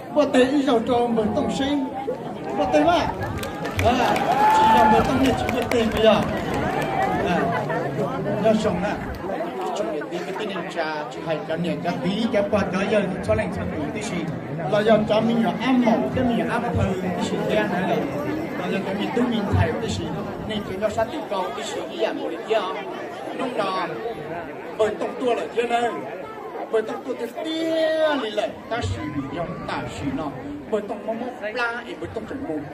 Npuaj teg ib zaug rau npawg Tooj seb. Npuaj teg mas. Tsis yog npawg Tooj nej tsis npuaj teg puas yog? Nyob zoo na, tsoom niam txiv kwv tij neej tsa, tsis hais cov niam cov txiv cov pog cov yawg txhua leej txhua tus tib si, los yog cov me nyuam ab maum thiab me nyuam ab phaw tib si thiab, los yog cov me tub me ntxhais tib si, nej cov nyob sab tim ko tib si ib yam nkaus li thiab os. Hnub no npawg Tooj tuaj lawm thiab na. Npawg Tooj tuaj tiag tiag li lawm, tab sis vim yog tam sim no npawg Tooj mob mob plab es npawg Tooj tseem mus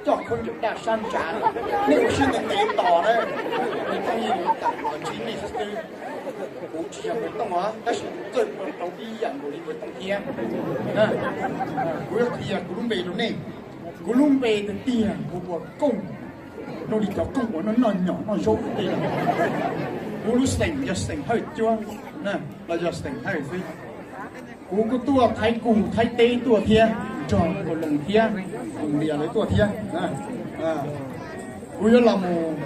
coj khaub ncaws daj sab ntsav. Nej ua siab ntev ntev tos na, npawg Tooj yeej yuav tawm los ntsib nej xwb xwb. Kuv tsis yog npawg Tooj os, tab sis kuv txawj ua tau ib yam nkaus li npawg Tooj thiab. Kuv yuav qhia kuv lub npe rau nej. Kuv lub npe tiag tiag kuv ua Kooj, zoo li cov kooj uas noj noj nyom noj zaub ua ntej lawm. Kuv lub xeem yog xeem Hawj Cuab, los yog xeem Hawj xwb. Kuv kuj tuaj Thaib Kus Thaib teb tuaj thiab, nrog Kaus Loos thiab Koos Lias lawv tuaj thiab. Kuv yuav los mus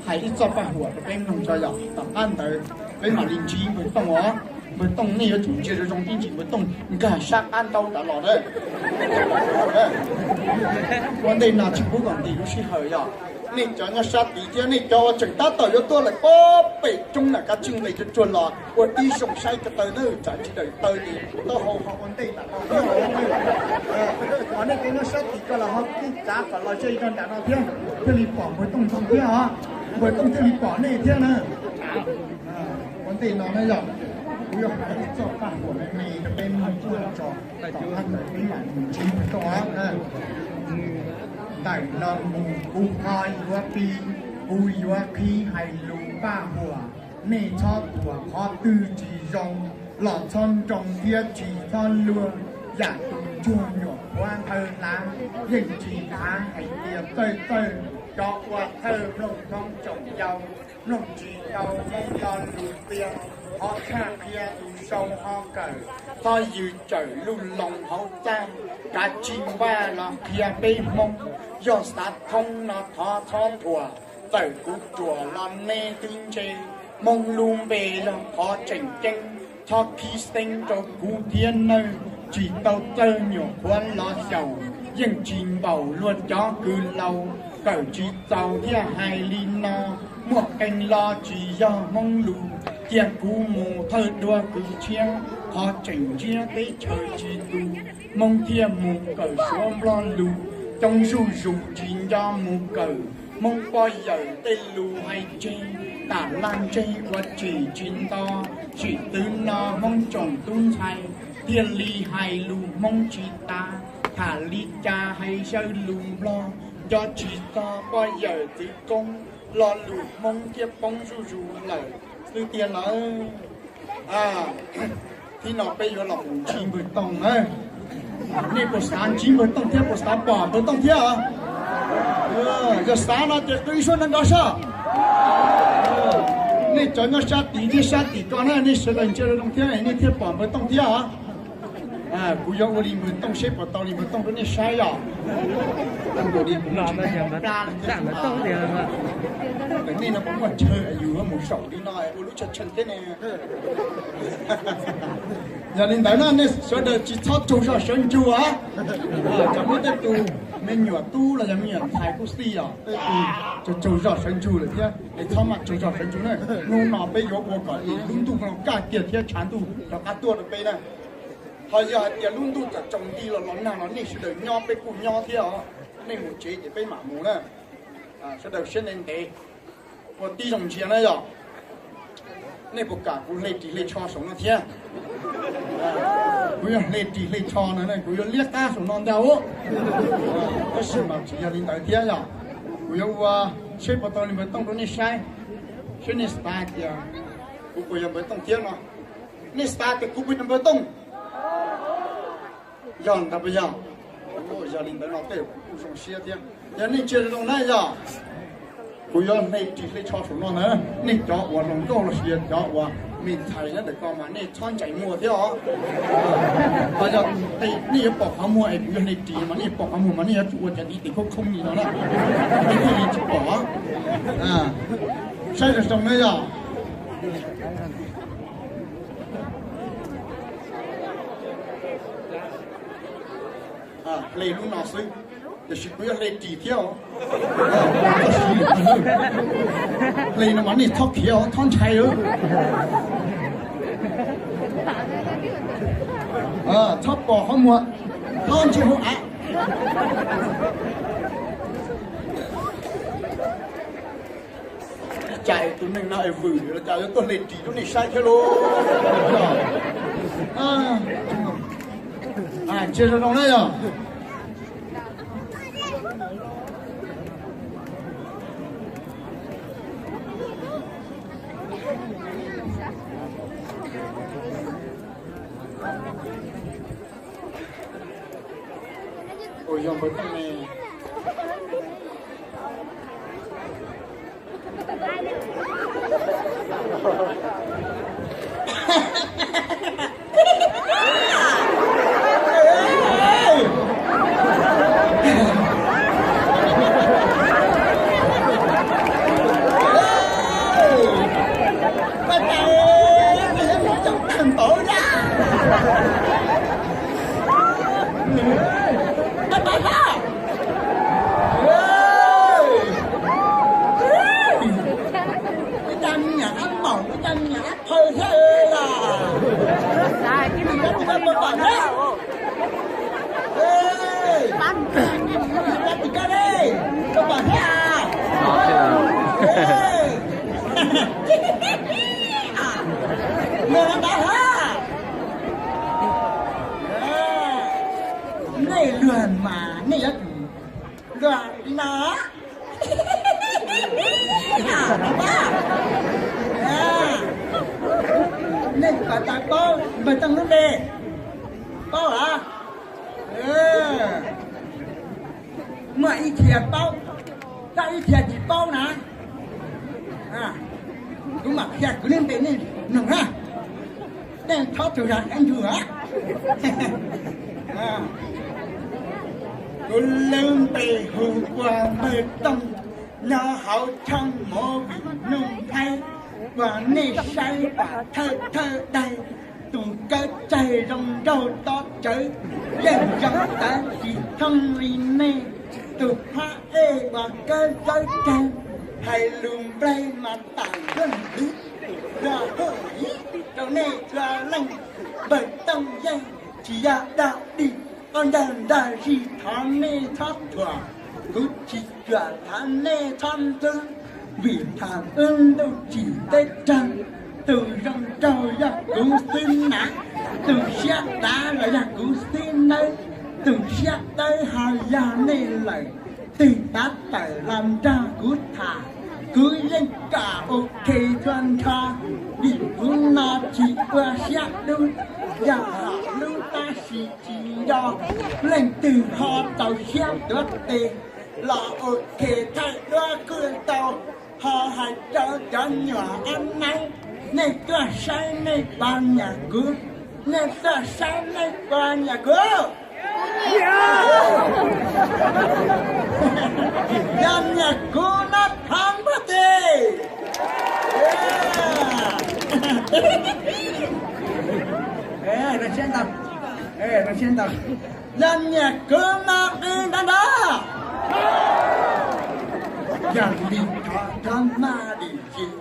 hais ib txoj paj huam rau peb mloog tso yom, tom qab ntawd peb mam li ntsib npawg Tooj os. Npawg Tooj nej yuav tsum ntsia zoo zoo ib ntsis npawg Tooj nkag sab qab ntaub nrad los na. Ua ntej no tsis pub kom ntim lub sij hawm yom. Nej cov nyob sab tid thiab nej cov uas tseem tab tom yuav tuaj lawm pob pem roob na, kav tsij nqis tsuag tsuag los ua tib zoo saib ko taw na, tsam tsis daws taw ces taub hau ho ua ntej nram no thiab. Ho nej cov nyob sab tid ko los ho kib tsav kom los ze zog nram no thiab, thiaj li pom npawg Tooj ntxoov thiab os. Npawg Tooj thiaj li pom nej thiab na. Ua ntej no na yom, kuv yuav hais ib txoj paj huam me me rau peb mloog tso, tom qab ntawd peb mam mus ntsib npawg Tooj os. Ntawm no mus kuv ho yuav piv, kuv yuav qhib hais lus paj huam, nej txhob thuam qhov twg tsis zoo, los txhob nroo thiab tsis txhob luag. Yam tus ntsuag nyuam qhuav nqhawv hlav, yeej tsis khav hais tias txawj txawj. Cov ua thawj mloog thoob tsoom yau, mloog tsis tau Hmoob lo lus qhia, qhov tshaj qhia tus sau ho kawm, txhob yws tsawm luj loo hauv txaj, kav tsij npaj los qhia peb Hmoob. Yog xav thoob no thov txhob thuam, txawm kuv ruam los neb twb ntse. Hmoob lub npe yog qhov tseem ceeb, txhob khib xeeb rau kuv thiab nawb. Tsis tau txawj nyuam qhuav los xyaum, yeej tsis npaum luag cov kws laus. Kawm tsis txaus thiaj hais li no, muaj qee lo tsis yog Hmoob lus. Cia kuv mus thawj dua kws tshiab, qhov tseem ntsiab teb chaws tsis tu, Hmoob thiaj mus kawm Suav Nplog lus. Coob zuj zus tsis nco mus kawm, Hmoob poj yawm tej lus hais tseg, tam lag ntseg ua tsim tsis nto. Tsim twv no Hmoob tsoom tub ntxhais thiaj li hais lus Hmoob tsis tas. Tham li cas hais xyaw lus Nplog, nco tsis txog poj yawm txwv koob, lo lus Hmoob thiaj poob zuj zus lawm xwb tiag lawm. Thib no peb yuav los mus ntsib npawg Tooj na. Nej puas xav ntsib npawg Tooj thiab puas xav pom npawg Tooj thiab? Yog xav no ces qw ib suab nrov nrov soj. Nej cov nyob sab tid thiab sab tim ko na, nej sawv daws ntsia zoo thiab nej thiaj pom npawg Tooj thiab os. Kuv yuav ua li npawg Tooj seb puas tau li npawg Tooj rau nej saib yom. Nej no puas muaj chaw yus mus saum li no ua lub chaw chaw thiab ne. Yog li ntawd na nej sawv daws tsis txhob tsaug zog sawv ntsug os. Txawm muaj tej tus me nyuam tub los yog me nyuam ntxhais kuj xij os, tej tus tsaug tsaug zog sawv ntsug lawm thiab es txhob mam tsaug zog sawv ntsug na. Hnub no peb yuav ua kom lub ntuj no kaj kiag thiab tshav ntuj rov qab tuaj rau peb na. Ho yog hais tias lub ntuj txawm tsaus nti los los nag los nej sawv daws nyob peb kuj nyob thiab os. Nej mus tsev ces peb mam mus na. Sawv daws siab ntev ntev, ua tib zoo ntsia na yom. Nej puas kam kuv hle ris hle tsho saum no thiab? Kuv yuav hle ris hle tsho no, kuv yuav liab qab saum no ntag. Tab sis mas tsis yog li ntawd thiab yom. Kuv yuav ua seb puas tau li npawg Tooj rau nej saib, seb nej xav tias kuv puas yog npawg Tooj thiab no. Nej xav tias kuv puas yog npawg Tooj? Yog ntag puas yog? Yog li ntawd no tej kuv kuj zoo siab thiab. Yog nej ntsia zoo na yog, kuv yuav hle ris hle tsho saum no na. Nej cov uas hluas nkauj los sis yog cov uas me ntxhais nyob ntawm ko mas nej txhob ntsais muag thiab os. Ho yog nej yuav pom qhov muag es kuv yuav hle ris mas nej yuav pom qhov muag mas nej yuav tsum ua cov ntiv tes khoob khoob li no na, nej thiaj li tsis pom. Saib zoo zoo na yog. Hle lub no xwb, tiam sis kuv yuav hle ris thiab. Hle no mas nej txhob khiav, txhob ntshai. Txhob pom qhov muag, txhob ntsia hauv av. Cas tus neeg no es vwm los cas yuav tuaj hle ris rau nej saib thiab lauj? Ntsia zoo zoo na yog. Ua yog npawg Tooj ne. Ib cag me nyuam ab maum, ib cag me nyuam ab phaw thiab os. Ib cag me nyuam ab phaw thiab. Ib cag tim koj li, koj pom thiab. Luag no ntag hab. Nej luag mas nej yuav tsum luag li no. Nej kom tau paub npawg Tooj lub npe, paub los? Muaj ib txhia paub, tab ib txhia tsis paub na. Kuv mam qhia kuv lub npe nej mloog na. Nej txhob txwm zam keeb ntug a. Kuv lub npe hu ua npawg Tooj, nyob hauv channel Movie Nuj Nplhaib, uas nej saib pom thawj thawj daim, tus kawb tsawg zoo nraug tob tsawv, yeej zoo tawv tsis thooj li nej. Tus phab ej uas kawb zawb tsawg, hais lus nplai mas tam nkuaj ntxwv, luag hwj ib rau nej txhua leej. Npawg Tooj yeej tsis yog dog dig, qhov ncauj nrog zis thov nej txhob thuam, kuv tsis cuam thov nej txhob ntxub, vim thaum wb ntuj tsim teb raug, tus zoo nraug yog kuv xwb na, tus siab dav los yog kuv xwb nawb, tus siab dawb ho yog nej lawm. Twg tav tawm los nrog kuv tham, kuv yeej kam ok txhua nrho, vim kuv no tsis ua siab dub, yog hom lub tab sis tsis nco. Leej twg ho txaus siab tuav tes los ok thaij duab kuj tau, ho hais rau cov nyuam ab neeb, nej tuaj saib nej puas nyiam kuv, nej tuaj saib nej puas nyiam kuv. Yog nyiam kuv no thov npuaj tes. Yog nyiam kuv no qw nrov nrov. Yog li thov thov maj dim tsis,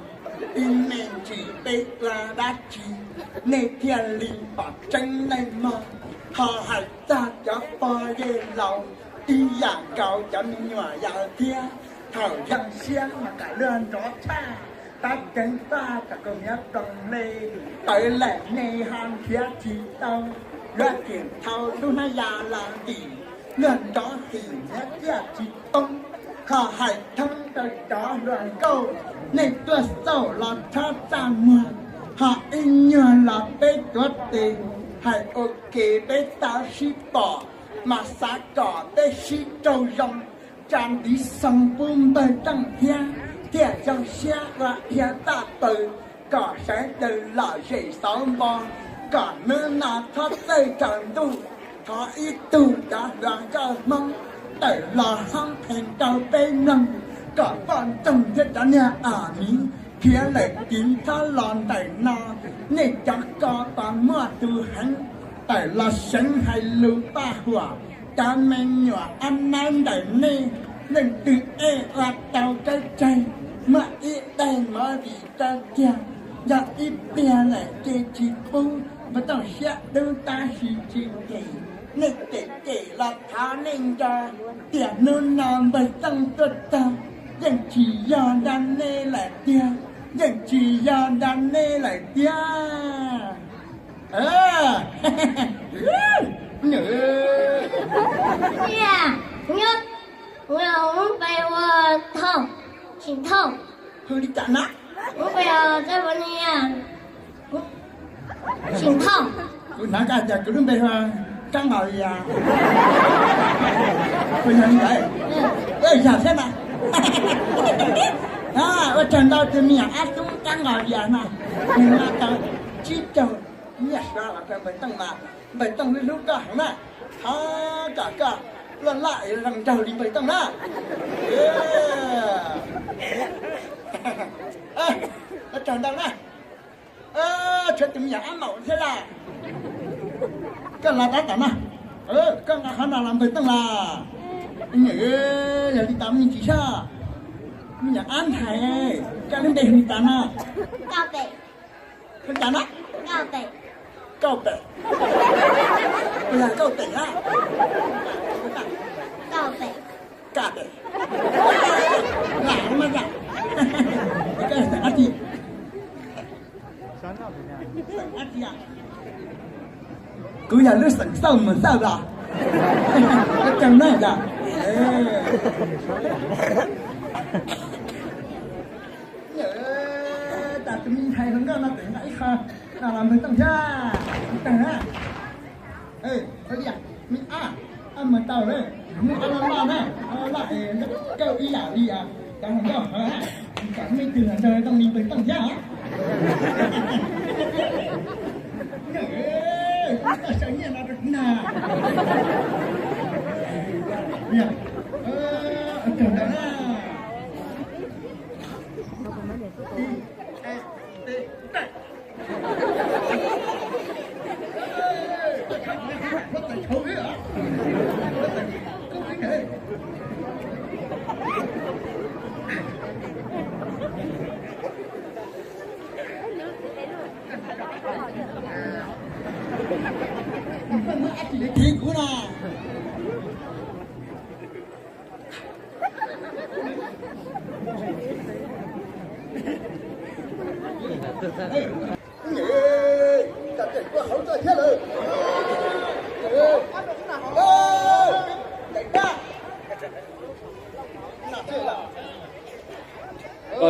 ib me ntsis peb ua dab tsi, nej thiaj li pom tseeb nej mog. Ho hais txog cov pog yawg laus, ib yam nkaus cov me nyuam yaus thiab, thaum zoo siab mas kom luag nrov tshaj, tab ceev faj kom kaus hniav ploos le, tawv lawm nej ho nrhiav tsis tau, luag tseem thau lub hnab ya los ntim, luag nrov him hniav tiaj tsis poob. Ho hais thoob rau cov hluas nkauj, nej tuaj xauj los txhob txaj muag, ho ib nyuag los peb tuav tes, hais ua ke peb tau sib pom, mas xav kom peb sib raug zoo, tsa ntiv xoo pub npawg Tooj thiab, thiaj zoo siab ua dhia taj paws, kom sawv daws lom zem xauv npo, kom hnub no txhob txawj tsaus ntuj. Thov ib tug cov hluas nkauj Hmoob tawm los hoob qhees rau peb mloog, kom poj ntxoog thiab cov niag am miv khiav lawm tiv txhob los ntawm no. Nej cov ko puas muaj tus heev, tawm los seev hais lus paj huam, Cov me nyuam ab nab ntawm nej, leej twg ej ua tau kab tseg, muab ib daig movie rau tiag, yog ib pliag lawm ces tsis pub, npawg Tooj siab dub tab sis tsis cem. Nej cem cem los thov nej nco, tiam hnub no npawg Tooj tuaj txog, yeej tsis yog nrog nej lawm tiag, yeej tsis yog nrog nej lawm tiag. Ua, ua, ua, Tsim Thauj. Hu li cas na? Ua, ua, Tsim Thauj. Kuv hnav koj tias kuv lub npe hu Kab Nqos Vias. Kuv yog li ntawd. Yog thiab na. Ua tsaug ntau tus me nyuam ab tub Kab Nqos Vias na. Nws no tau tsib caug nyiaj suav los rau npawg Tooj mas, npawg Tooj lub hlub koj heev na. Thov kom koj luaj laj es zoo nraug li npawg Tooj na. Ua tsaug ntau na. Tshuav tus me nyuam ab maum thiab lawm. Koj los tab tom no, koj nqa qhov no los npawg Tooj los. Yog li tau me ntsis soj, me nyuam ab ntxhais, koj lub npe hu li cas no? Hu li cas no? Kauj Pem. Yog Kauj Pem na. Kauj Pem. Koj xeem dab tsi? Kuv yog lub xeem Xauj Mus Xauj los. Koj tseem na yog. Cas tus me ntxhais hluas nkauj no tseem nqa ib qho no los npawg Tooj thiab? Tag na. Ua li, me ab, ab mus tau lawm, hnub ab loj loj na, ab loj loj es nkauj ib yam li cov hluas nkauj hov, kom nej tus hluas nraug zoo li npawg Tooj thiab. Koj sau nyiaj no rau kuv na. Kawg ntawd na. Kuv no. Hauv toj thiab lawm.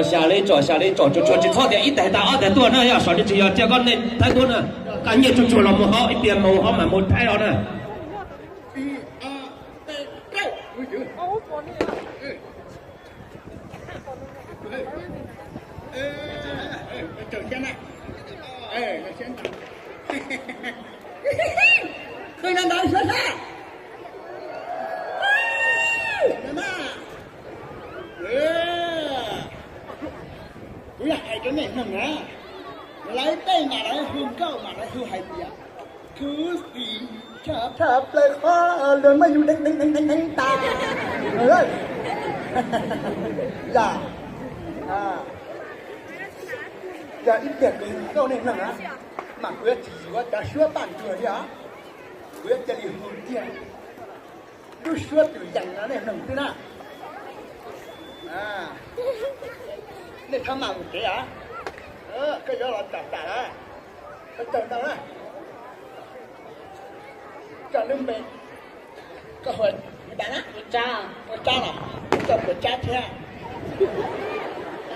Xya li tsom, xya li tsom, tsuas tsuas tsis txhob tias ib tag tas ob tag tuaj na, yog saum li tsis yog cia koj nej thaib tuaj na. Qab nyiaj tsuas tsuas los mus hov ib pliag mus hov mam mus thaib los na. Kuv yog hais rau nej mloog na, lawv tej mas lawv hu nkauj mas lawv hu hais tias khuv xim tshaj plaws qhov luag muab yus deev deev deev deev deev tas. Yog, yog ib pliag kuv hu nkauj nej mloog na, mas kuv yuav tsis yuav cov suab paj nruag li os, kuv yuav cia li hu kiag lub suab tus yees no nej mloog xwb na. Nej txhob maj mus tsev os. Koj yuav los tsom tsam lawm, koj tsaug ntau na. Koj lub npe, koj hu li cas na? Hu Tsab los? Koj puas tsab thiab?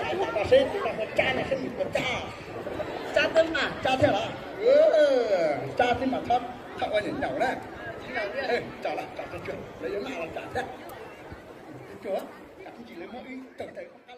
Hais tau seb tus no hu Tsab no seb nws puas tsab. Tsab thiab mas, tsab thiab los? Tsab thiab mas txhob ua nyaum nyaum na. Tsom los tsom tsuag tsuag, lawv yuav maj los tsom thiab. Tsuag, ib ntsis lawv muab wb tsaug tawm.